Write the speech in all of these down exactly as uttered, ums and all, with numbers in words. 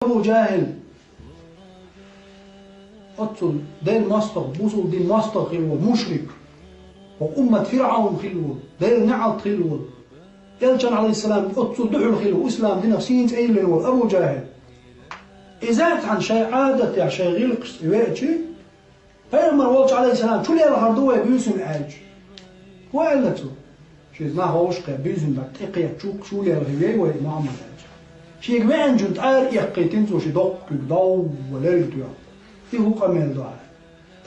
Абу ЖахӀил, оццул Делан мостагӀа, бусулба дина мостагӀа хилла вола мушрик, хӀокху уммат ФирӀавн хилла вола, Делан неӀалт хилла вола, Элчан, Ӏалайхиссалам, оццул дуьхьал хилла вола, ислам динах сийна цӀе йиллина вола Абу ЖахӀил. Иза цхьана шайн Ӏадатехь, шайн гӀиллакхашца веачи, Пайхамар волчу, Ӏалайхиссалам, чу лелхар ду вай буьйсанна аьлча. ХӀун аьлла цо? Шен нах вовшахкхе буьйсанна бӀе тӀекхетча чу, чу лелхий вей вай Мухьаммад аьлча. Шега веанчунна тӀара эккхийтина цо шен доккхачуьнга, довва лерга тоьхна. И хӀун къамел ду хьан?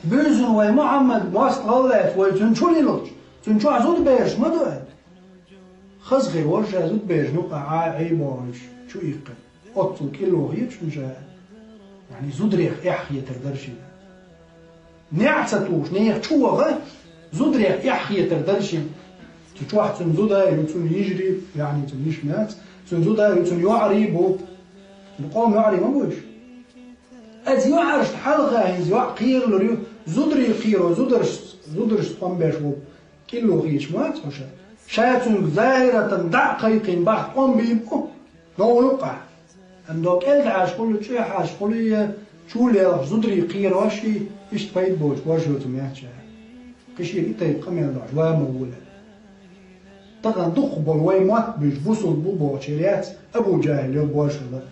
Буьйсанна вай Мухьаммад мостагӀалла лаьцна вай цуьнан чу лилхича, цуьнан чохь зудабераш ма ду аьлла. Хаза хир вара ша зудаберашна юкъахь Ӏа, Ӏийбохуьйтуш чу иккхина. Оццул кӀилло хеташ ву ша, яъни зударех эхь хетар дара шена. НеӀ ца тухуш, нехан чу ваха, зударех эхь хетар дара шена. Цу чохь цуьнан зуда а ю, цуьнан йижарий, яъни цуьнан йиша ма яц, цуьнан зуда а ю, цуьнан йоӀарий а бу, цуьнан къоман йоӀарий ма бу уьш. Аса йоӀаршна хьалха хӀинца йоӀ кхералур ю, зударий кхеро, зударш, зударшца къам беш волу кӀилло хеташ ма вац хьо ша. Ша цуьнга захӀиратан дӀа а кхайкхийна бахьа къам бийр бу, новкъа юккъахь. Амма до кӀел Ӏаш хуьлу, чӀех Ӏаш хуьлу, я чу лелхаш зударий кхерош, иштта пайда боцуш борш йоцу меттехь. Кхин шега и тайпа къамел дош ван ма ву ле. Тахана дукхахболу вай мотт буьйцу бусулба бу бохучеран яц Абу ЖахӀил йо борш хилла.